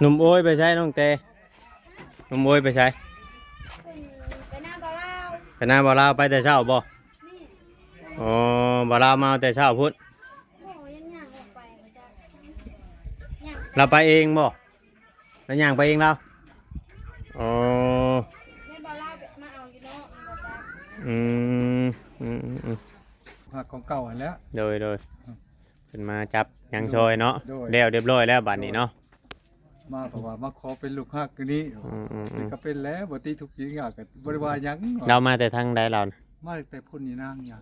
ໜຸ່ມໂອຍໄປໃສນ້ອງແຕ? ໜຸ່ມໂອຍໄປໃສ? ເພິ່ນໄປນາບ່າວລາວ. ໄປນາບ່າວລາວ ໄປແຕ່ເຊົ້າບໍ່? ນີ້. ອໍ ບ່າວລາວມາແຕ່ເຊົ້າພຸ້ນ. ໂອ້ ຍັງຍ່າງອອກໄປບໍ່ຈັກ ຍ່າງ ລາວໄປເອງບໍ່? ລາວຍ່າງໄປເອງລາວ? ອໍ ແມ່ນບໍ່ ລາວມາເອົາຢູ່ເນາະ ແມ່ນບໍ່ຈັກ. ອືມ ອືມໆໆ ຮັກຂອງເກົ່າຫັ້ນແຫຼະ. ໂດຍໆ ອືມ ເພິ່ນມາຈັບຫຍັງຊ່ອຍເນາະ. ໂດຍ ແລ້ວຮຽບຮ້ອຍແລ້ວບາດນີ້ເນາະ. ມາເພາະວ່າມາຂໍເປັນລູກຮັກຢູ່ນີ້. ອືມໆໆ ເປັນກໍເປັນແລ້ວ ບໍ່ຕິທຸກຕິຍາກກໍບໍ່ໄດ້ວ່າຫຍັງ. ລາວມາແຕ່ທາງໃດລາວນະ? ມາແຕ່ໂພນຍານາງ. ອໍ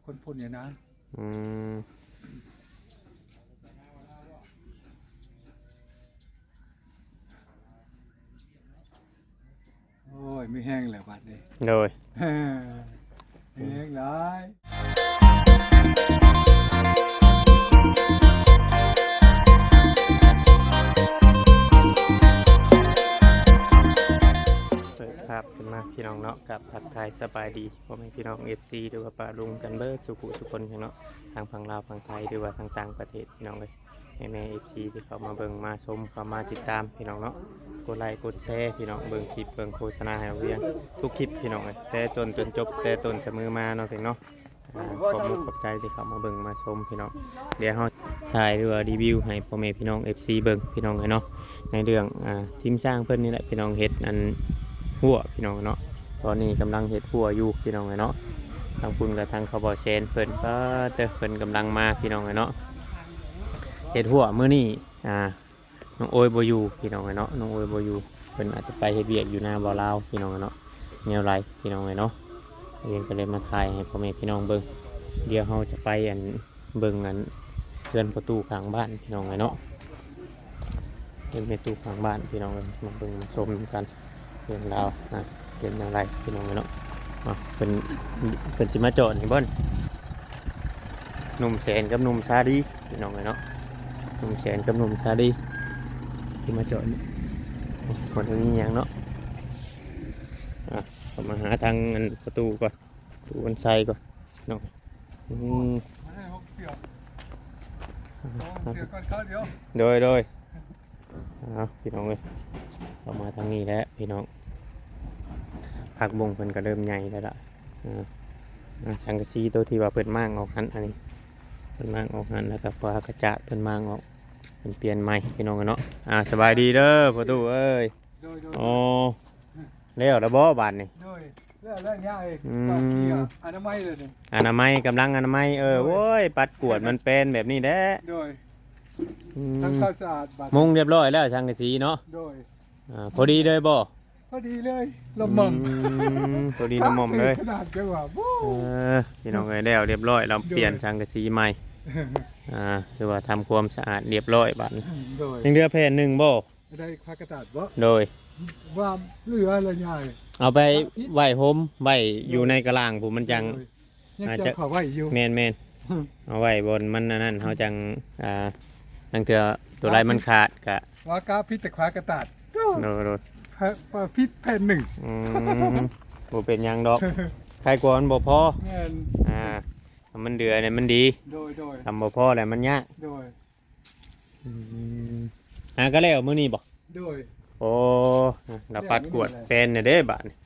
ຄົນໂພນຍານາງ. ອືມ ໂອ້ຍ ມີແຮງແລ້ວບາດນີ້. ໂດຍ ມີແຮງຫຼາຍ. ເປີດພາບຂຶ້ນມາພີ່ນ້ອງເນາະ ກັບທັກທາຍສະບາຍດີພໍ່ແມ່ພີ່ນ້ອງ ເອັຟຊີ ຫຼືວ່າປ້າລຸງກັນເບິດສູ່ຜູ້ສູ່ຄົນເນາະ ທັງຝັ່ງລາວຝັ່ງໄທ ຫຼືວ່າທາງຕ່າງປະເທດ ພີ່ນ້ອງເອີຍ. ໃຫ້ແມ່ ເອັຟຊີ ທີ່ເຂົ້າມາເບິ່ງມາຊົມ ເຂົ້າມາຕິດຕາມພີ່ນ້ອງເນາະ ກົດໄລກົດແຊພີ່ນ້ອງ ເບິ່ງຄລິບເບິ່ງໂຄສະນາໃຫ້ເຮົາວຽງທຸກຄລິບພີ່ນ້ອງເອີຍ ແຕ່ຕົ້ນຈົນຈົບ ແຕ່ຕົ້ນສະມືມາເນາະ ເຖິງເນາະ. ອ່າ ຂອບມຸກຂອບໃຈທີ່ເຂົ້າມາເບິ່ງມາຊົມພີ່ນ້ອງ. ດຽວເຮົາຖ່າຍ ຫຼືວ່າຣີວິວໃຫ້ພໍ່ແມ່ພີ່ນ້ອງ ເອັຟຊີ ເບິ່ງພີ່ນ້ອງເອີຍເນາະ ໃນເລື່ອງ ອ່າ ທີມຊ່າງເພິ່ນນີ້ແຫຼະພີ່ນ້ອງ ເຮັດອັນຮົ້ວພີ່ນ້ອງເນາະ. ຕອນນີ້ກຳລັງເຮັດຮົ້ວຢູ່ພີ່ນ້ອງເອີຍເນາະ. ທາງພຸ້ນກໍທາງເຂົາບໍ່ແຊນເພິ່ນ ປາເຕີ ເພິ່ນກຳລັງມາພີ່ນ້ອງເອີຍເນາະ. ເຮັດຮົ້ວມື້ນີ້ ອ່າ ນ້ອງໂອຍບໍ່ຢູ່ພີ່ນ້ອງເອີຍເນາະ ນ້ອງໂອຍບໍ່ຢູ່ ເພິ່ນອາດຈະໄປເຮັດວຽກຢູ່ນາບ່າວລາວພີ່ນ້ອງເນາະ ແນວໃດພີ່ນ້ອງເອີຍເນາະ. ເອງກໍເລີຍມາຖ່າຍໃຫ້ພໍ່ແມ່ພີ່ນ້ອງເບິ່ງ. ດຽວເຮົາຈະໄປອັນ ເບິ່ງອັນເຮືອນປະຕູຂ້າງບ້ານພີ່ນ້ອງເອີຍເນາະ ເຮືອນປະຕູຂ້າງບ້ານພີ່ນ້ອງເອີຍ ມາເບິ່ງມາຊົມນຳກັນ. ເລື່ອງລາວນະ ເປັນແນວໃດພີ່ນ້ອງເອີຍເນາະ. ອ່ະ ເພິ່ນ ເພິ່ນຊິມາຈອດນີ້ບໍ່ນີ້? ໜຸ່ມແສນກັບໜຸ່ມຊາລີພີ່ນ້ອງເອີຍເນາະ ໜຸ່ມແສນກັບໜຸ່ມຊາລີຊິມາຈອດນີ້. ບໍ່ໄດ້ມີຫຍັງເນາະ. ອ່ະ ເຂົ້າມາຫາທາງອັນປະຕູກ່ອນ ປະຕູວັນໄຊກ່ອນເນາະ. ອືມ ໂດຍ ໂດຍ. ເອົາ ພີ່ນ້ອງເອີຍ ເຂົ້າມາທາງນີ້ແຫຼະພີ່ນ້ອງ. ຜັກບົ້ງເພິ່ນກໍເລີ່ມໃຫຍ່ແລ້ວລະ. ເອີ ອ່າ ສັງກະສີໂຕທີ່ວ່າເພິ່ນມ້າງອອກຫັ້ນ ອັນນີ້ເພິ່ນມ້າງອອກຫັ້ນ ແລ້ວກໍຝາກະຈາດເພິ່ນມ້າງອອກ ເພິ່ນປ່ຽນໃໝ່ພີ່ນ້ອງເນາະ. ອ່າ ສະບາຍດີເດີພໍ່ຕູ້ເອີຍ. ໂດຍ ໂດຍ. ອໍ ແລ້ວລະບໍ່ບາດນີ້? ໂດຍ ແລ້ວ ແລ້ວຍາຍ ອືມ ອະນາໄມເລີຍນີ້ ອະນາໄມ ກຳລັງອະນາໄມ. ເອີ ໂດຍ ໂອ້ຍ ປັດກວາດມັນແປນແບບນີ້ແຫຼະ. ໂດຍ ອືມ ທຳຄວາມສະອາດບາດ ມຸງຮຽບຮ້ອຍແລ້ວສັງກະສີເນາະ. ໂດຍ ອ່າ ພໍດີເລີຍບໍ່? ພໍດີເລີຍ ລະໝ່ອມ ອືມ ພໍດີລະໝ່ອມເລີຍ ຂະໜາດຈັງຫວະ. ເອີ ພີ່ນ້ອງເອີຍ ແລ້ວຮຽບຮ້ອຍ ລະ ໂດຍ ປ່ຽນສັງກະສີໃໝ່. ອ່າ ຖືວ່າທຳຄວາມສະອາດຮຽບຮ້ອຍບາດນີ້. ອືມ ໂດຍ ຍັງເຫຼືອແຜ່ນໜຶ່ງບໍ່? ໄດ້ຜ້າກະດາດບໍ່? ໂດຍ ວ່າເຫຼືອລະຍາຍ ເອົາໄປໄວ້ຮົ່ມ ໄວ້ຢູ່ໃນກະລ່າງພຸ້ນ ມັນຈັ່ງ ໂດຍ ຍັງ ອາດຈະ ຈະເຂົ້າໄວ້ຢູ່. ແມ່ນໆ ເອົາໄວ້ບ່ອນມັນອັນນັ້ນ ເຮົາຈັ່ງ ອ່າ ລາງເທື່ອຕົວໃດມັນຂາດກະ ວ່າກະຜິດແຕ່ຜ້າກະດາດ. ໂດຍ ໂດຍ ຜິດແຜ່ນໜຶ່ງ. ອືມ ບໍ່ເປັນຫຍັງດອກ ໄຄກວ່າມັນບໍ່ພໍ. ແມ່ນ ອ່າ ມັນເຫຼືອນີ້ມັນດີ. ໂດຍ ໂດຍ ຄັນບໍ່ພໍແລ້ວມັນຍາກ. ໂດຍ ອືມ ຫາກໍແລ້ວມື້ນີ້ບໍ່? ໂດຍ ໂອ້ ລະປັດກວາດແປນແດ່ເດ້ບາດນີ້.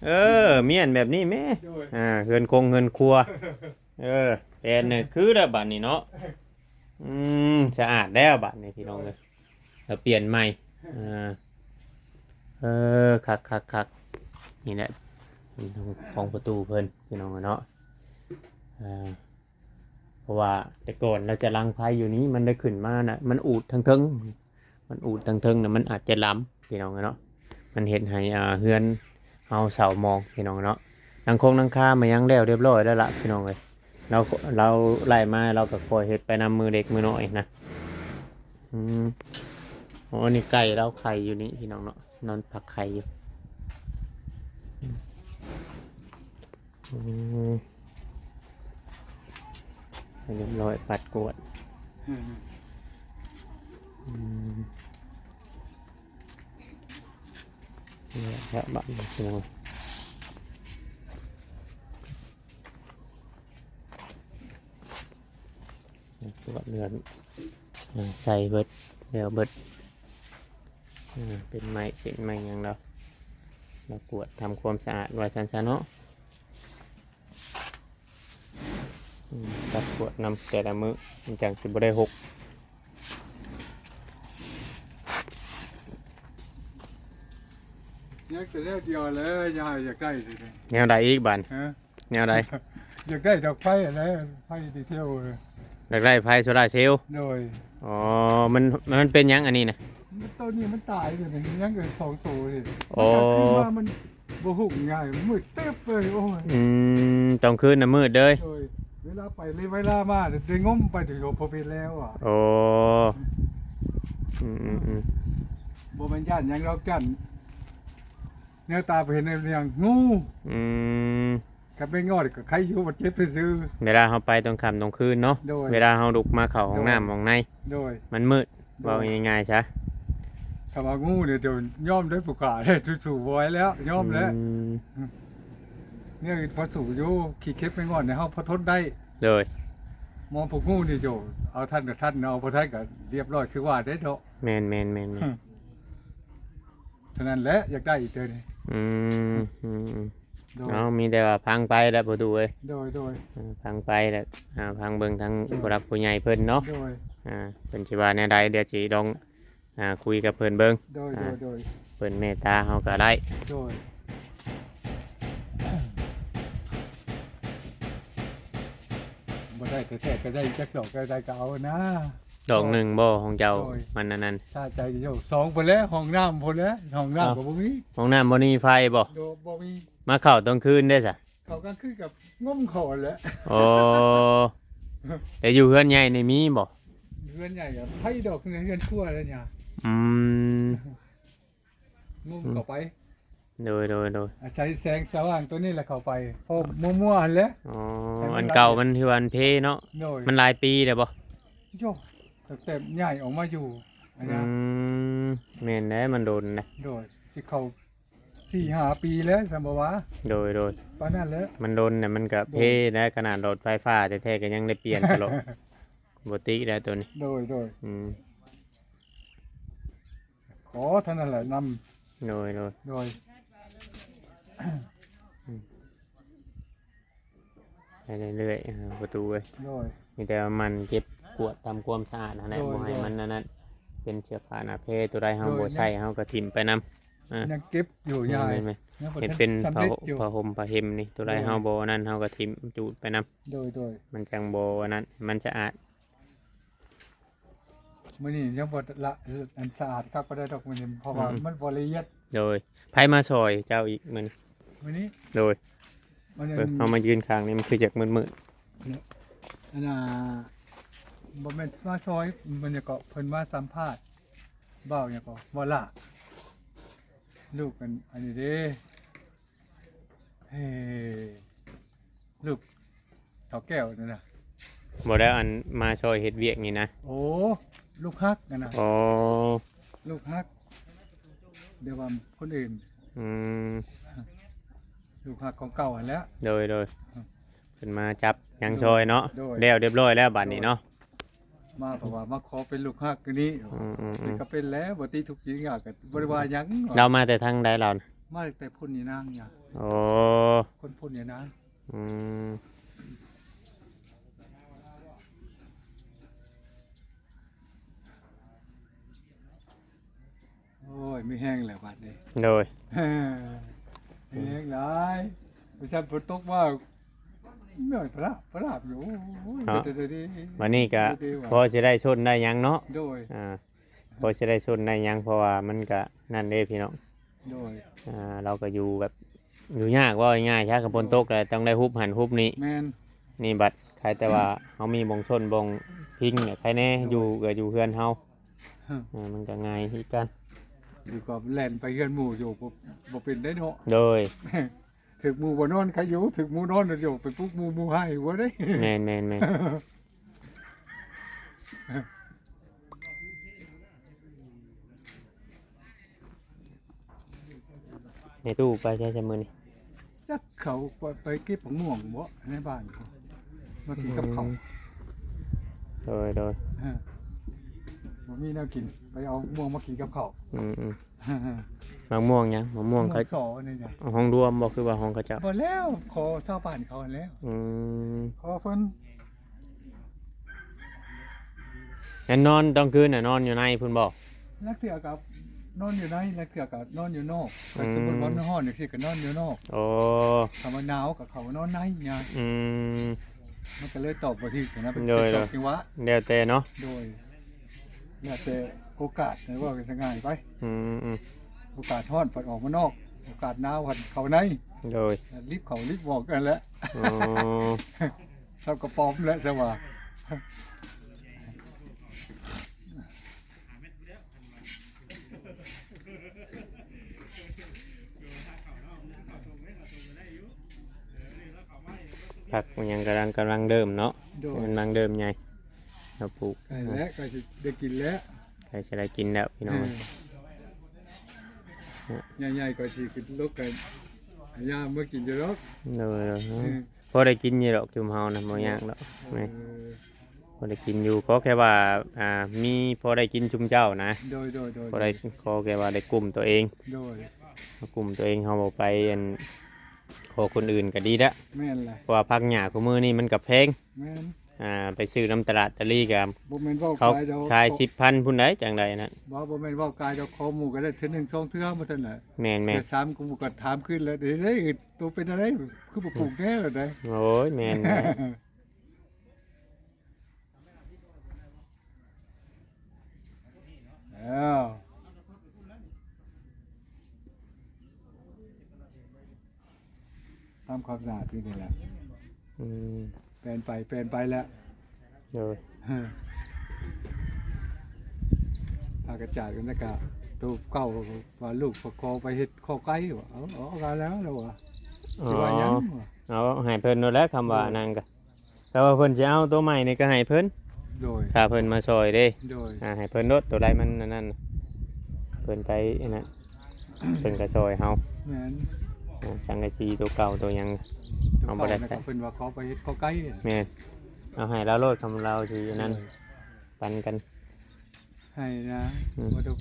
ເອີ ມ້ຽນແບບນີ້ແມ້ ໂດຍ ອ່າ ເຮືອນຄົງເຮືອນຄົວ. ເອີ ແປນນີ້ຄືແລ້ວບາດນີ້ເນາະ. ອືມ ສະອາດແລ້ວບາດນີ້ພີ່ນ້ອງເອີຍ ລະປ່ຽນໃໝ່. ອ່າ ເອີ ຄັກໆໆ ນີ້ແຫຼະ ຂອງປະຕູເພິ່ນພີ່ນ້ອງເນາະ. ອ່າ ເພາະວ່າແຕ່ກ່ອນລາວຈະລັງໄຟຢູ່ນີ້ ມັນໄດ້ຂຶ້ນມານະ ມັນອູດທາງເທິງ ມັນອູດທາງເທິງນະ ມັນອາດຈະລຳພີ່ນ້ອງເນາະ. ມັນເຮັດໃຫ້ ອ່າ ເຮືອນເຮົາເຊົາໝອງພີ່ນ້ອງເນາະ. ຫຼັງຄົງຫຼັງຄາມາຍັງແລ້ວຮຽບຮ້ອຍແລ້ວລະພີ່ນ້ອງເອີຍ. ລາວ ລາວໄລ່ມາ ລາວກໍຄ່ອຍເຮັດໄປນຳມື້ເລັກມື້ນ້ອຍນະ. ອືມ ໂອ້ ອັນນີ້ໄກ່ລາວໄຂ່ຢູ່ນີ້ພີ່ນ້ອງເນາະ ນອນພັກໄຂ່ຢູ່. ອືມ ຮຽບຮ້ອຍ ປັດກວາດ. ອືມ ອືມ ນີ້ແຫຼະບາດນີ້ພີ່ນ້ອງ ກວາດເຮືອນ ໃສ່ເບິດ ແລ້ວເບິດ. ອ່າ ເປັນໄມ້ເສັ້ນໄມ້ຫຍັງລາວ ລາວກວດທຳຄວາມສະອາດວ່າຊັ້ນຊະເນາະ. ອືມ ຕັດກວດນຳແຕ່ລະມື້ ມັນຈັ່ງຊິບໍ່ໄດ້ຫົກ. ຍັງແຕ່ແນວດຽວແຫຼະ ຢາກ ຢາກໄດ້ ແນວໃດອີກບາດ? ຮະ? ແນວໃດ? ຢາກໄດ້ດອກໄຟຫັ້ນແຫຼະ ໄຟດີເທວ ຢາກໄດ້ໄຟໂຊລາເຊວ. ໂດຍ. ອໍ ມັນ ມັນເປັນຫຍັງອັນນີ້ນະ? ມັນ ໂຕນີ້ມັນຕາຍຢູ່ນີ້ ຍັງເອີ ສອງໂຕນີ້. ອໍ ມັນກາງຄືນມາມັນບໍ່ຮຸ່ງງ່າຍ ມືດຕຶບເລີຍ. ໂອ້ຍ ອືມ ຕອນຄືນນະມືດເລີຍ. ໂດຍ. ເວລາໄປເລີຍ ເວລາມາໄດ້ງົມໄປ ໂດຍບໍ່ເປັນແລ້ວອະ. ໂອ້ ອືມໆໆ ບໍ່ແມ່ນຢ້ານຫຍັງດອກ ຢ້ານແນວຕາບໍ່ເຫັນ ແນວຫຍັງ ງູ. ອືມ ຄັນໄປງອດກໍໄຄຢູ່ ມັນເຈັບຊື່ໆ. ເວລາເຮົາໄປຕອນຄ່ຳຕອນຄືນເນາະ. ໂດຍ. ເວລາເຮົາລຸກມາເຂົ້າຫ້ອງນ້ຳຫ້ອງໃນ ໂດຍ ມັນມືດ. ໂດຍ. ເວົ້າງ່າຍໆຊະ ຖ້າວ່າງູນີ້ ດຽວຍອມໄດ້ຜູ້ຂ້າເດ້ ສູ້ໆບໍ່ໄຫວແລ້ວ ຍອມແລ້ວ. ອືມ ແນວອື່ນພໍສູ້ຢູ່ ຂີ້ເຂັບໄປງອດນີ້ ເຮົາພໍທົນໄດ້. ໂດຍ. ໝໍພວກງູນີ້ ໂອ້ ເອົາທັນກໍທັນ ເອົາບໍ່ທັນກໍລຽບຮ້ອຍ ຄືວ່າເດ້ເນາະ. ແມ່ນໆໆໆ. ເທົ່ານັ້ນແຫຼະ ຢາກໄດ້ອີກເທື່ອນີ້. ອືມ ອືມໆ. ໂດຍ. ເອົາ ມີແຕ່ວ່າຟັງໄປແຫຼະພໍ່ຕູ້ເອີຍ. ໂດຍໆ. ເອີ ຟັງໄປແຫຼະ ອ່າ ຟັງເບິ່ງທາງ ໂດຍ ຜູ້ຫຼັກຜູ້ໃຫຍ່ເພິ່ນເນາະ. ໂດຍ. ອ່າ ເພິ່ນຊິວ່າແນວໃດ ດຽວຊິລອງ ອ່າ ຄຸຍກັບເພິ່ນເບິ່ງ. ໂດຍໆ. ອ່າ ໂດຍ. ເພິ່ນເມດຕາເຮົາກໍໄດ້. ໂດຍ. ບໍ່ໄດ້ແທ້ໆກໍໄດ້ ຈັກດອກກໍໄດ້ ກໍເອົານະ. ດອກໜຶ່ງບໍ່ຂອງເຈົ້າ? ໂດຍ. ມັນອັນນັ້ນ ຊາໃຈຢູ່ ສອງພຸ້ນແຫຼະ ຫ້ອງນ້ຳພຸ້ນແຫຼະ ຫ້ອງນ້ຳກໍບໍ່ມີ. ຫ້ອງນ້ຳບໍ່ມີໄຟບໍ່? ໂດຍ ບໍ່ມີ. ມາເຂົ້າຕອນຄືນເດ້ຊະ? ເຂົ້າກາງຄືນກໍງົມເຂົ້າຫັ້ນແຫຼະ. ໂອ້ ແຕ່ຢູ່ເຮືອນໃຫຍ່ນີ້ມີບໍ່? ເຮືອນໃຫຍ່ກໍໄຟດອກ ເຮືອນຄົວແລ້ວຫຍັງ. ອືມ ງົມເຂົ້າໄປ. ໂດຍໆໆ. ອາໄສແສງສະຫວ່າງໂຕນີ້ແຫຼະເຂົ້າໄປ ພໍມົວໆຫັ້ນແຫຼະ. ອໍ ອັນເກົ່າມັນຄືວ່າມັນເພເນາະ. ໂດຍ. ມັນຫຼາຍປີແລ້ວບໍ່? ໂຢ ຕັ້ງແຕ່ຍ້າຍອອກມາຢູ່ອັນນະ. ອືມ ແມ່ນແຫຼະ ມັນດົນນະ. ໂດຍ. ຊິເຂົ້າສີ່ຫ້າປີແລ້ວ ສຳບໍ່ວ່າ. ໂດຍໆ. ປານນັ້ນແຫຼະ. ມັນດົນນະ ມັນກະເພ. ໂດຍ. ໄດ້ຂະໜາດຫຼອດໄຟຟ້າແທ້ໆ ກໍຍັງໄດ້ປ່ຽນຕະຫຼອດ ບໍ່ຕິໄດ້ໂຕນີ້. ໂດຍໆ. ອືມ ຂໍເທົ່ານັ້ນແຫຼະນຳ. ໂດຍໆ. ໂດຍ. ອືມ ໄປເລື້ອຍໆ ເອີ ປະຕູເອີຍ. ໂດຍ. ມີແຕ່ວ່າໝັ່ນເກັບກວາດທຳຄວາມສະອາດຫັ້ນແຫຼະ. ໂດຍ ບໍ່ໃຫ້ ໂດຍ ມັນອັນນັ້ນ ເປັນເສື້ອຜ້າໜ້າແພ ໂຕໃດເຮົາ ໂດຍ ບໍ່ໃຊ້ ເຮົາກໍຖິ້ມໄປນຳ. ອ່າ ຍັງເກັບຢູ່ ຍັງ ຍາຍ ຍັງບໍ່ທັນ ເຮັດເປັນ ສຳເລັດຢູ່ ຜ້າຫົ່ມ ຜ້າເຮັມນີ້ ໂຕໃດ ໂດຍ ເຮົາບໍ່ອັນນັ້ນ ເຮົາກໍຖິ້ມຈູດໄປນຳ. ໂດຍໆ. ມັນຈັ່ງບໍ່ອັນນັ້ນ ມັນສະອາດ. ມື້ນີ້ຍັງບໍ່ລະ ອັນສະອາດຄັກປານໃດດອກມື້ນີ້ ເພາະວ່າ ອືມ ມັນບໍ່ລະອຽດ. ໂດຍ. ໃຜມາຊ່ອຍເຈົ້າອີກມື້ນີ້? ມື້ນີ້? ໂດຍ. ມື້ນີ້ ເອີ ເຮົາມາຢືນຂ້າງນີ້ ມັນຄືຢາກມືດໆ. ອັນນ່າ ບໍ່ແມ່ນມາຊ່ອຍ ມັນຫຍັງເກາະ ເພິ່ນມາສຳພາດ ເວົ້າຫຍັງເກາະ ເວົ້າຫຼ້າ ລູກອັນ ອັນນີ້ເດ້. ເອີ ລູກເຖົ້າແກ້ວນັ້ນນະ. ບໍ່ໄດ້ອັນມາຊ່ອຍເຮັດວຽກນີ້ນະ. ໂອ້ ລູກຮັກນັ້ນນະ. ອໍ ລູກຮັກ ດຽວວ່າຄົນອື່ນ. ອືມ ລູກຮັກຂອງເກົ່າຫັ້ນແຫຼະ. ໂດຍໆ. ເພິ່ນມາຈັບຫຍັງຊ່ອຍເນາະ. ໂດຍ ໂດຍ. ແລ້ວຮຽບຮ້ອຍແລ້ວບາດນີ້ເນາະ. ໂດຍ. ມາເພາະວ່າມາຂໍເປັນລູກຮັກຢູ່ນີ້. ອືມໆໆ. ນີ້ກໍເປັນແລ້ວ ບໍ່ຕິທຸກข์ຍາກກໍບໍ່ໄດ້ວ່າຫຍັງ. ລາວມາແຕ່ທາງໃດລາວນະ? ມາແຕ່ພຸ້ນຍານາງ. ໂອ້ ຄົນພຸ້ນຍານາງ. ອືມ. ໂອ້ຍ ມີແຮງແລ້ວບາດນີ້. ໂດຍ. ມີແຮງຫຼາຍ ບໍ່ຊັ້ນຝົນຕົກມາ ນ້ອຍພະລາບພະລາບຢູ່. ໂອ້ຍ ເນາະ ເປັນຈັ່ງໃດເດ? ບາດນີ້ກະ ເດວ່າ ພໍຊິໄດ້ຊົນໄດ້ຫຍັງເນາະ. ໂດຍ. ອ່າ ພໍຊິໄດ້ຊົນໄດ້ຫຍັງ ເພາະວ່າມັນກະນັ້ນເດ້ພີ່ນ້ອງ. ໂດຍ. ອ່າ ເຮົາກໍຢູ່ແບບ ຢູ່ຍາກ ເວົ້າງ່າຍໆ ຖ້າຝົນຕົກແລ້ວຕ້ອງໄດ້ຮຸບຫັ້ນຮຸບນີ້. ແມ່ນ. ນີ້ບັດ ໃຄແຕ່ວ່າເຮົາມີບ່ອນຊົນບ່ອນພິງແຫຼະ ໃຄແນ່. ໂດຍ. ຢູ່ກໍຢູ່ເຮືອນເຮົາ. ຮະ ເອີ ມັນກໍງ່າຍຄືກັນ. ຢູ່ກໍແລ່ນໄປເຮືອນໝູ່ຢູ່ ບໍ່ ບໍ່ເປັນໄດ໋ເນາະ. ໂດຍ. ຖືກໝູ່ບໍ່ນອນໃຄຢູ່ ຖືກໝູ່ນອນຢູ່ ໄປປຸກໝູ່ ໝູ່ຮ້າຍຫົວເດ້. ແມ່ນໆໆ. ແມ່ຕູ້ໄປໃສຊະມື້ນີ້? ຈັກເຂົາໄປເກັບໝາກມ່ວງບໍ ໃນບ້ານເຂົາ ມາກິນກັບເຂົາ. ອືມ ໂດຍໆ. ຮະ ບໍ່ມີແນວກິນ ໄປເອົາມ່ວງມາກິນກັບເຂົ້າ. ອືມໆ ໝາກມ່ວງຫຍັງ? ໝາກມ່ວງ ມ່ວງ ເຂົາ ສໍນີ້ນະ ຫ້ອງລວມບໍ່ ຄືວ່າຫ້ອງເຂົາເຈົ້າ? ບໍ່ແລ້ວ ຂໍຊາວບ້ານເຂົາຫັ້ນແຫຼ້ວ. ອືມ ຂໍເພິ່ນ. ແມ່ນນອນຕອນຄືນນະ ນອນຢູ່ໃນພຸ້ນບໍ່? ລາງເທື່ອກໍນອນຢູ່ໃນ ລາງເທື່ອກໍນອນຢູ່ນອກ. ອືມ ຄັນສົມມຸດວ່າມັນຮ້ອນຈັ່ງຊີ້ກໍນອນຢູ່ນອກ. ໂອ້ ຖ້າວ່າໜາວກໍເຂົ້າມານອນໃນຫຍັງ. ອືມ ມັນກໍເລີຍຕອບບໍ່ຖືກນະ ເປັນ ໂດຍ ເປັນຕອບ ໂດຍ ຈັງຫວະ. ແລ້ວແຕ່ເນາະ. ໂດຍ ແລ້ວແຕ່ໂອກາດ ໃຫ້ເວົ້າກັນສະງ່າຍໄປ. ອືມໆ ໂອກາດຮ້ອນພັດອອກມານອກ ໂອກາດໜາວພັດເຂົ້າໃນ. ໂດຍ ລິບເຂົ້າລິບອອກກັນແຫຼະ. ອໍ ເຊົາກະປອມແຫຼະ ຊະວ່າ. ຜັກມັນຍັງກຳລັງ ກຳລັງເລີ່ມເນາະ. ໂດຍ ກຳລັງເລີ່ມໃຫຍ່ ເຮົາປູກ ໃກ້ແລ້ວ ໃກ້ຊິໄດ້ກິນແລ້ວ ໃກ້ຊິໄດ້ກິນແລ້ວພີ່ນ້ອງ. ເອີ ໃຫຍ່ໆ ກໍຊິຂຶ້ນລົກກັນ ຫາຍາມເມືອກິນຢູ່ດອກ. ໂດຍໆ ເອີ ພໍໄດ້ກິນຢູ່ດອກ ຊຸມເຮົານະ ບໍ່ຍາກດອກ. ເອີ ແມ່ນ ພໍໄດ້ກິນຢູ່ ຂໍແຄ່ວ່າ ອ່າ ມີພໍໄດ້ກິນຊຸມເຈົ້ານະ. ໂດຍໆໆ ພໍໄດ້ ຂໍແຄ່ວ່າໄດ້ກຸ້ມຕົວເອງ. ໂດຍ ມາກຸ້ມຕົວເອງ ເຮົາບໍ່ໄປ ອັນ ຂໍຄົນອື່ນກໍດີແລ້ວ. ແມ່ນແຫຼະ ເພາະວ່າຜັກຫຍ້າຄູ່ມື້ນີ້ມັນກໍແພງ. ແມ່ນ ອ່າ ໄປຊື້ນຳຕະຫຼາດຕະລີກໍ ບໍ່ແມ່ນເວົ້າ ເຂົາ ກາຍດອກ ຂາຍສິບພັນພຸ້ນໃດ ຈັ່ງໃດນັ້ນ. ບໍ່ ບໍ່ແມ່ນເວົ້າກາຍດອກ ຂໍໝູ່ກໍໄດ້ເທື່ອໜຶ່ງສອງເທື່ອ ບໍ່ທັນນະ. ແມ່ນໆ ແຕ່ສາມ ກູກໍຖາມຄືນແລ້ວ ເດ ໂຕເປັນແນວໃດ ຄືບໍ່ປູກແດ່ລະໃດ. ໂອ້ຍ ແມ່ນແຫຼະ. ແລ້ວ ທຳຄວາມສະອາດຢູ່ນີ້ແຫຼະ. ອືມ ແປນໄປແປນໄປແລ້ວ. ໂດຍ ພາກະຈາດກັນແລ້ວກະ ໂຕເກົ່າວ່າລູກຂໍໄປເຮັດຂໍ້ໄກ່ວ່າ ເອົາອອກມາແລ້ວລະວ່າ. ອໍ ຊິວ່າຫຍັງວ່າ ເອົາໃຫ້ເພິ່ນໂລດແຫຼະ ຄຳວ່າ ອໍ ນັ້ນກະ ແຕ່ວ່າເພິ່ນຊິເອົາໂຕໃໝ່ນີ້ກໍໃຫ້ເພິ່ນ. ໂດຍ ຖ້າເພິ່ນມາຊ່ອຍເດ້. ໂດຍ ອ່າ ໃຫ້ເພິ່ນໂລດ ໂຕໃດມັນອັນນັ້ນ ເພິ່ນໄປອັນນັ້ນ ເພິ່ນກໍຊ່ອຍເຮົາ. ແມ່ນ ອ່າ ສັງກະສີໂຕເກົ່າໂຕຫຍັງ ເຮົາບໍ່ໄດ້ໃຊ້. ເພິ່ນວ່າຂໍໄປເຮັດຂໍ້ໄກ່. ແມ່ນ ເອົາໃຫ້ລາວໂລດ ຄຳລາວຊິອັນນັ້ນ. ໂດຍ ປັນກັນ. ໃຫ້ນະ ອືມ ບໍ່ໄດ້.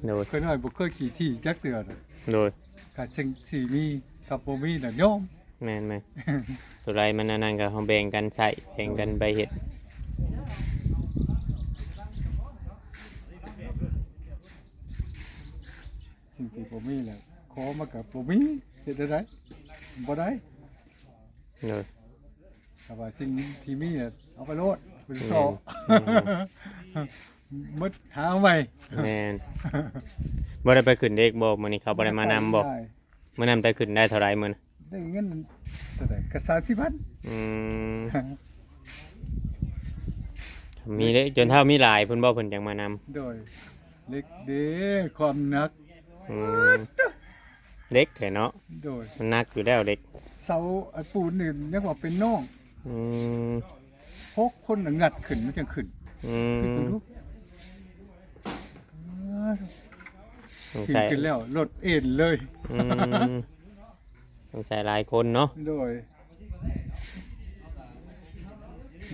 ໂດຍ ຂ້ອຍນ້ອຍບໍ່ເຄີຍຂີ້ຖີ່ຈັກເທື່ອນະ. ໂດຍ ກະຈັ່ງຊິມີ ກັບບໍ່ມີນະຍອມ. ແມ່ນໆ ໂຕໃດມັນອັນນັ້ນກໍເຮົາແບ່ງກັນໃຊ້ ແບ່ງກັນໄປເຮັດ. ໂດຍ ສິ່ງທີ່ບໍ່ມີແຫຼະ ຂໍມາກໍບໍ່ມີ ເຮັດແນວໃດ ບໍ່ໄດ້. ໂດຍ ຖ້າວ່າສິ່ງທີ່ມີ ເອົາໄປໂລດ ບໍ່ໄດ້ສໍ້. ແມ່ນ ໝົດ ຫາເອົາໃໝ່. ແມ່ນ ບໍ່ໄດ້ໄປຂຶ້ນເດັກບໍ່? ມື້ນີ້ເຂົາບໍ່ໄດ້ມານຳບໍ່? ໄດ້ ມື້ນັ້ນໄປຂຶ້ນໄດ້ເທົ່າໃດມື້ນັ້ນ? ໄດ້ເງິນເທົ່າໃດ ກໍສາມສິບພັນ. ອືມ ມີເດ້ ຈົນເຖົ້າມີຫຼາຍເພິ່ນບໍ່ ເພິ່ນຈັ່ງມານຳ? ໂດຍ ເຫຼັກເດ້ ຄວາມໜັກ. ອືມ ເຫຼັກແທ້ເນາະ. ໂດຍ ມັນໜັກຢູ່ແລ້ວເຫຼັກ. ເສົາ ອັນປູນນີ້ຍັງວ່າເປັນນ້ອງ. ອືມ ຫົກຄົນນະງັດຂຶ້ນ ມັນຈັ່ງຂຶ້ນ. ອືມ ຄິດເບິ່ງດູ ສງໄສ ຂຶ້ນແລ້ວລົດເອັນເລີຍ. ອືມ ສງໄສຫຼາຍຄົນເນາະ. ໂດຍ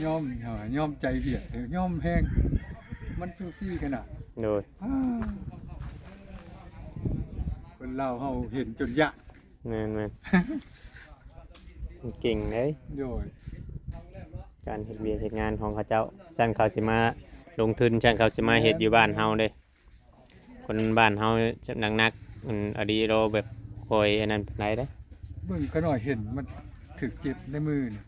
ຍອມ ຍອມໃຈວຽກ ຍອມແຮງ ມັນຊູຊີຂະໜາດ. ໂດຍ ອ້າ ຄົນລາວເຮົາເຫັນຈົນຢ້ານ. ແມ່ນໆ ເກັ່ງເດ້. ໂດຍ ການເຮັດວຽກເຮັດງານຂອງເຂົາເຈົ້າ ຊັ້ນເຂົາຊິມາລົງທຶນ ຊັ້ນເຂົາຊິມາເຮັດຢູ່ບ້ານເຮົາເດ້. ຄົນບ້ານເຮົາໜັກໆ ອັນອາລີໂລແບບຄ່ອຍອັນນັ້ນປານໃດເດ້. ເບິ່ງຂະນ້ອຍເຫັນມັນຖືກເຈັບໃນມືນີ້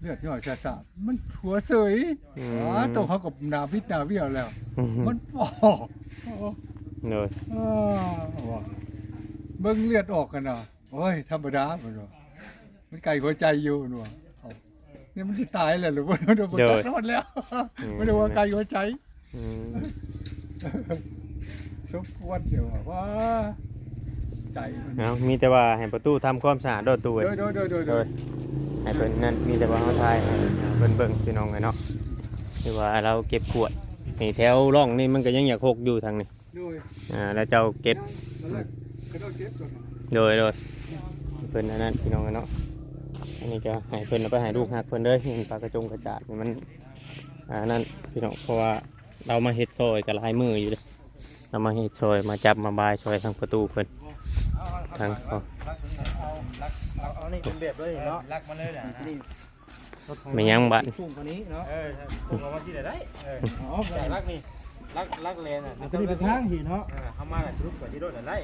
ເລືອດຍ້ອຍຊາໆ ມັນຫົວເສີຍ. ອືມ ອາ ໂຕເຮົາກໍໜ້າວິດໜ້າວຽວແລ້ວ ອືມ ມັນປໍ. ໂດຍ ເອີ ວ່າ ເບິ່ງເລືອດອອກຫັ້ນນະ ໂອ້ຍ ທຳມະດາ ເພິ່ນວ່າ ມັນໃກ້ຫົວໃຈຢູ່ ເພິ່ນວ່າ. ເອົາ ນີ້ມັນຊິຕາຍແລ້ວຫຼືບໍ່? ບໍ່ຈັກ ໂດຍ ຮອດແລ້ວ ອືມ ບໍ່ໄດ້ວ່າໃກ້ຫົວໃຈ. ອືມ ສົມຄວນຢູ່ວ່າ ວ່າ ໃຈມັນ. ເອົາ ມີແຕ່ວ່າໃຫ້ປະຕູທຳຄວາມສະອາດໂດດຕູ້ເອີຍ. ໂດຍໆໆໆ ໂດຍ ໃຫ້ເພິ່ນນັ້ນ ມີແຕ່ວ່າເຮົາຖ່າຍໃຫ້ເພິ່ນເບິ່ງ ພີ່ນ້ອງເອີຍເນາະ. ຄືວ່າລາວເກັບຂວດນີ້ ແຖວຮ່ອງນີ້ມັນກໍຍັງຢາກຫົກຢູ່ທາງນີ້. ໂດຍ ອ່າ ແລ້ວເຈົ້າເກັບ ຕອນແລກເຂົາເຈົ້າເກັບກ່ອນ. ໂດຍໆ ເພິ່ນອັນນັ້ນ ພີ່ນ້ອງເອີຍເນາະ. ອັນນີ້ກໍໃຫ້ເພິ່ນເອົາໄປໃຫ້ລູກຮັກເພິ່ນເດີ. ເຫັນປາກະຈົງກະຈາດນີ້ມັນ ອ່າ ນັ້ນ ພີ່ນ້ອງ ເພາະວ່າ ລາວມາເຮັດຊ່ອຍກໍຫຼາຍມື້ຢູ່ເດ້ ລາວມາເຮັດຊ່ອຍ ມາຈັບມາບາຍຊ່ອຍທາງປະຕູເພິ່ນ ທາງ ເອົາ ເອົານີ້ເປັນແບບເລີຍເນາະ ລັກມາເລີຍນະ ນີ້ ແມ່ນຫຍັງບາດນີ້ ປຸ້ງເທົ່ານີ້ເນາະ ເອີ ປຸ້ງເອົາມາຊີ້ໄດ້ ເອີ ເອົາລັກນີ້ ລັກ ລັກແລນນະ ອັນນີ້ເປັນທາງຫີນເນາະ ເອີ ເຮົາມາລະສະຫຼຸບກວ່າທີ່ລົດໄດ້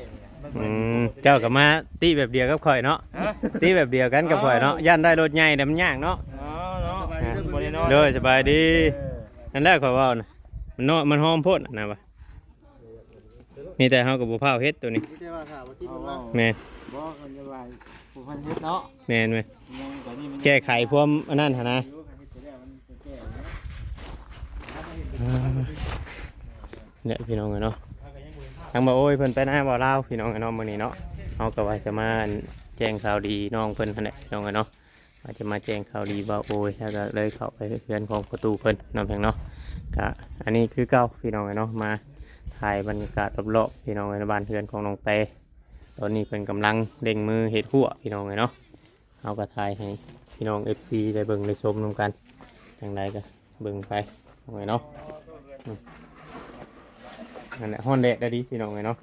ອືມ ເຈົ້າກໍມາຕິແບບດຽວກັບຂ້ອຍເນາະ ຮະ ຕິແບບດຽວກັນກັບຂ້ອຍເນາະ ອ້າວ ຢ້ານໄດ້ລົດໃຫຍ່ແຕ່ມັນຍາກເນາະ ອໍ ເນາະ ບໍ່ໄດ້ນອນ ໂດຍ ສະບາຍດີ ເອີ ນັ້ນແຫຼະຂ້ອຍເວົ້ານະ ມັນເນາະ ມັນຫອມໂພດນະວ່າ ມີແຕ່ເຮົາກໍບໍ່ພ້າວເຮັດໂຕນີ້ ມີແຕ່ວ່າຖ້າວ່າຕິດມັນວ່າ ແມ່ນ ບໍ່ ມັນຈະວ່າຜູ້ພັນເຮັດເນາະ ແມ່ນເວີຍ ຍັງກໍນີ້ມັນ ແກ້ໄຂຄວາມອັນນັ້ນຫັ້ນນະ ເຮັດໄປແລ້ວມັນຈະແກ້ເນາະ ອ່າ ນີ້ພີ່ນ້ອງເອີຍເນາະ ທາງບ່າວໂອ້ຍເພິ່ນໄປນາບ່າວລາວ ພີ່ນ້ອງເອີຍເນາະ ມື້ນີ້ເນາະ ເຮົາກໍວ່າຈະມາແຈ້ງຂ່າວດີນ້ອງເພິ່ນຫັ້ນແຫຼະ ພີ່ນ້ອງເອີຍເນາະ ວ່າຈະມາແຈ້ງຂ່າວດີບ່າວໂອ້ຍ ແລ້ວກໍເລີຍເຂົ້າໄປເຮືອນຂອງປະຕູເພິ່ນເນາະ ເພິ່ນເນາະ ກະອັນນີ້ຄືເກົ່າ ພີ່ນ້ອງເອີຍເນາະ ມາຖ່າຍບັນຍາກາດລອບໆ ພີ່ນ້ອງເອີຍ ໃນບ້ານເຮືອນຂອງນ້ອງແຕ ຕອນນີ້ເພິ່ນກຳລັງເລັ່ງມືເຮັດຮົ້ວ ພີ່ນ້ອງເອີຍເນາະ ເຮົາກໍຖ່າຍໃຫ້ພີ່ນ້ອງເອັຟຊີໄດ້ເບິ່ງໄດ້ຊົມນຳກັນ ຈັ່ງໃດກໍເບິ່ງໄປ ພີ່ນ້ອງເອີຍເນາະ ອືມ ນັ້ນແຫຼະ ຮ້ອນແດດໄດ້ດີ ພີ່ນ້ອງເອີຍເນາະ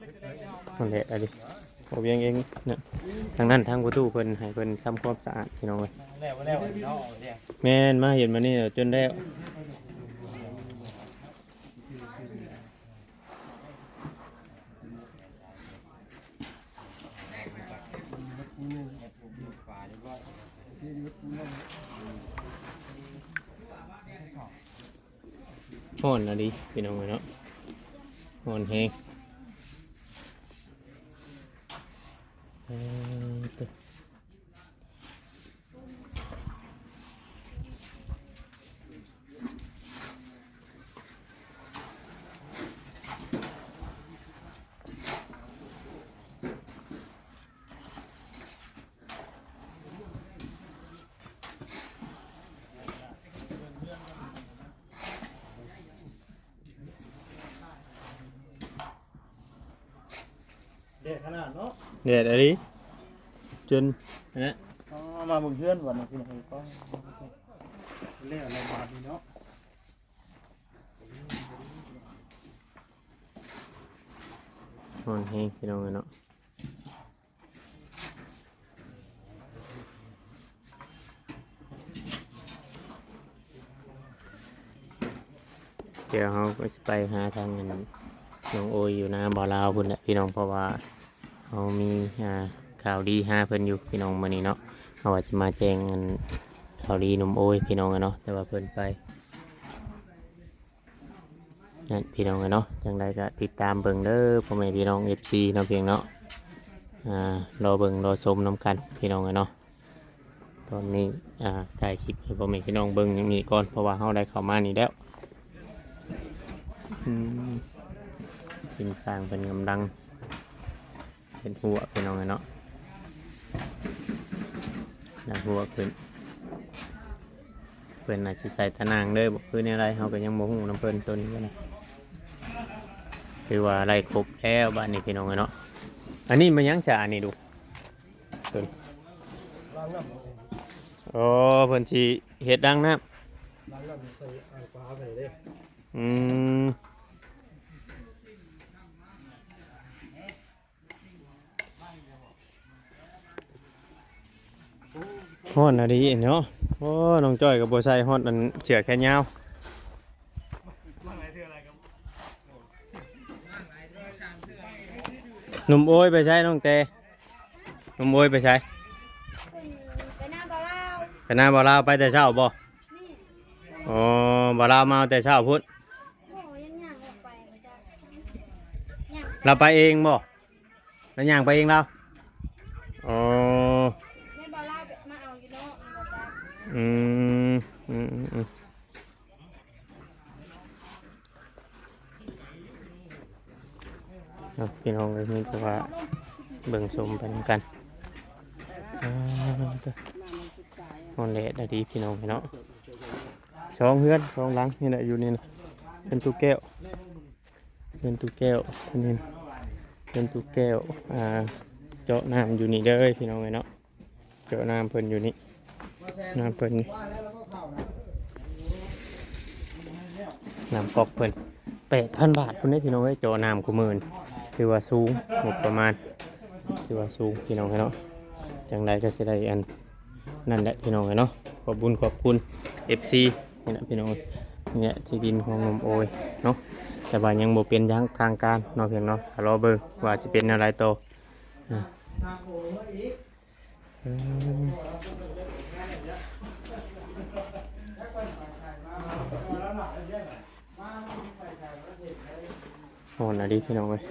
ຮ້ອນແດດໄດ້ດີ ບໍ່ວຽງເອງເນາະ ທາງນັ້ນທາງປະຕູເພິ່ນໃຫ້ເພິ່ນທຳຄວາມສະອາດ ພີ່ນ້ອງເອີຍ ແມ່ນ ມາເຫັນມານີ້ຈົນແລ້ວ ຮ້อนอีหลีพี่น้องเอ้ยเนาะ ร้อนแฮง เออ แดดขนาดเนาะ แดดอีหลี จน อันนั้น อ๋อ มาเบิ่งเฮือนบัดนี้พี่น้อง ก็แล้วแล้วบาดนี้เนาะ ร้อนแฮงพี่น้องเอ้ยเนาะ เดี๋ยวเราก็สิไปหาทางอันน้องโอยอยู่นาบ่าวลาวพุ้นแหละพี่น้อง เพราะว่าเรามี อ่า ข่าวดีหาเพิ่นอยู่พี่น้องมื้อนี้เนาะ เราว่าสิมาแจ้งอันข่าวดีหนุ่มโอยพี่น้องเอ้ยเนาะ แต่ว่าเพิ่นไป นั่นพี่น้องเอ้ยเนาะ จั่งใดก็ติดตามเบิ่งเด้อพ่อแม่พี่น้อง เอฟซี เนาะเพียงเนาะ อ่า รอเบิ่งรอชมนำกันพี่น้องเอ้ยเนาะ ตอนนี้ อ่า ถ่ายคลิปให้พ่อแม่พี่น้องเบิ่งอย่างนี้ก่อน เพราะว่าเราได้เข้ามานี่แล้ว อืม ทีมช่างเพิ่นกำลัง เฮ็ดฮั้วพี่น้องเอ้ยเนาะ ดันฮั้วขึ้น เพิ่นน่าสิใส่ตะนางเด้อ บ่คือแนวใด เฮาก็ยังบ่ฮู้นำเพิ่น ตัวนี้ก็ได้ ถือว่าได้ครบแล้วบัดนี้พี่น้องเอ้ยเนาะ อันนี้มันยังสะอันนี้ดู ตัวนี้ อ๋อ เพิ่นสิเฮ็ดรางน้ำ รางน้ำใส่อ่างปลาไปเด้ อืม ฮ้อนอะดีเนาะ โอ้ น้องจ้อยก็บ่ใส่ฮอดอันเสื้อแขนยาว หนุ่มโอ้ยไปใสน้องแต่ หนุ่มโอ้ยไปใส ไปนาบ่าวลาว ไปนาบ่าวลาว ไปแต่เช้าบ่ นี่ อ๋อ บ่าวลาวมาเอาแต่เช้าพุ้น โอ้ ยังย่างออกไป ย่าง ลาวไปเองบ่ ลาวย่างไปเองลาว อ๋อ แม่นบ่าวลาวมาเอาอยู่เนาะ อืม อืม อืม อืม เนาะ พี่น้องเอ้ย มีแต่ว่าเบิ่งชมไปนำกัน อ่า เด้อ ฮ้อนแดดอะดีพี่น้องเนาะ สองเฮือน สองหลังนี่แหละ อยู่นี่นะ เฮือนตู้แก้ว เฮือนตู้แก้ว อันนี้เฮือนตู้แก้ว อ่า เจาะน้ำอยู่นี่เด้อพี่น้องเอ้ยเนาะ เจาะน้ำเพิ่นอยู่นี่ น้ำเพิ่นนี่ น้ำก๊อกเพิ่น ແປດພັນບາດພຸ້ນເດ້ພີ່ນ້ອງເອີຍ. ຈໍນ້ຳຄູ່ມື້ນີ້ຖືວ່າສູງ ງົບປະມານຖືວ່າສູງພີ່ນ້ອງເອີຍເນາະ. ຈັ່ງໃດກໍຊິໄດ້ອັນນັ້ນແຫຼະພີ່ນ້ອງເອີຍເນາະ. ຂອບບຸນຂອບຄຸນເອັຟຊີນີ້ແຫຼະພີ່ນ້ອງເອີຍ. ນີ້ແຫຼະທີ່ດິນຂອງໜຸ່ມໂອຍເນາະ ແຕ່ວ່າຍັງບໍ່ເປັນຢ່າງທາງການເນາະພີ່ນ້ອງເນາະ. ກໍລໍເບິ່ງວ່າຊິເປັນແນວໃດຕໍ່. ອາ ເອີ ຮ້ອນອີ່ຫຼີພີ່ນ້ອງເອີຍ.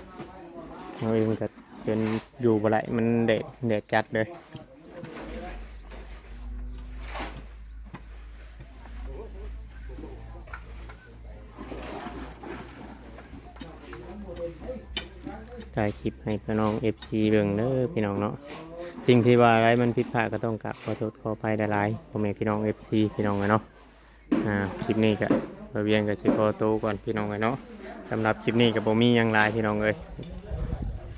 ເຮົາເອງກໍຈົນຢູ່ບໍ່ໄດ້ ມັນແດດ ແດດຈັດເລີຍ. ຖ່າຍຄລິບໃຫ້ພີ່ນ້ອງເອັຟຊີເບິ່ງເດີພີ່ນ້ອງເນາະ. ສິ່ງທີ່ວ່າໄດ້ມັນຜິດພາດກໍຕ້ອງກາບຂໍໂທດຂໍອະໄພຫຼາຍໆ ພໍ່ແມ່ພີ່ນ້ອງເອັຟຊີພີ່ນ້ອງເອີຍເນາະ. ອ່າ ຄລິບນີ້ກໍບ່າວວຽງກໍຊິຂໍໂຕກ່ອນພີ່ນ້ອງເອີຍເນາະ. ສຳລັບຄລິບນີ້ກໍບໍ່ມີຫຍັງຫຼາຍພີ່ນ້ອງເອີຍ.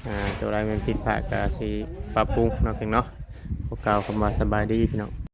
ອ່າ ໂຕໃດມັນຜິດພາດກໍຊິປັບປຸງເນາະ ພີ່ນ້ອງເນາະ. ຂໍກ່າວຄຳວ່າສະບາຍດີພີ່ນ້ອງ.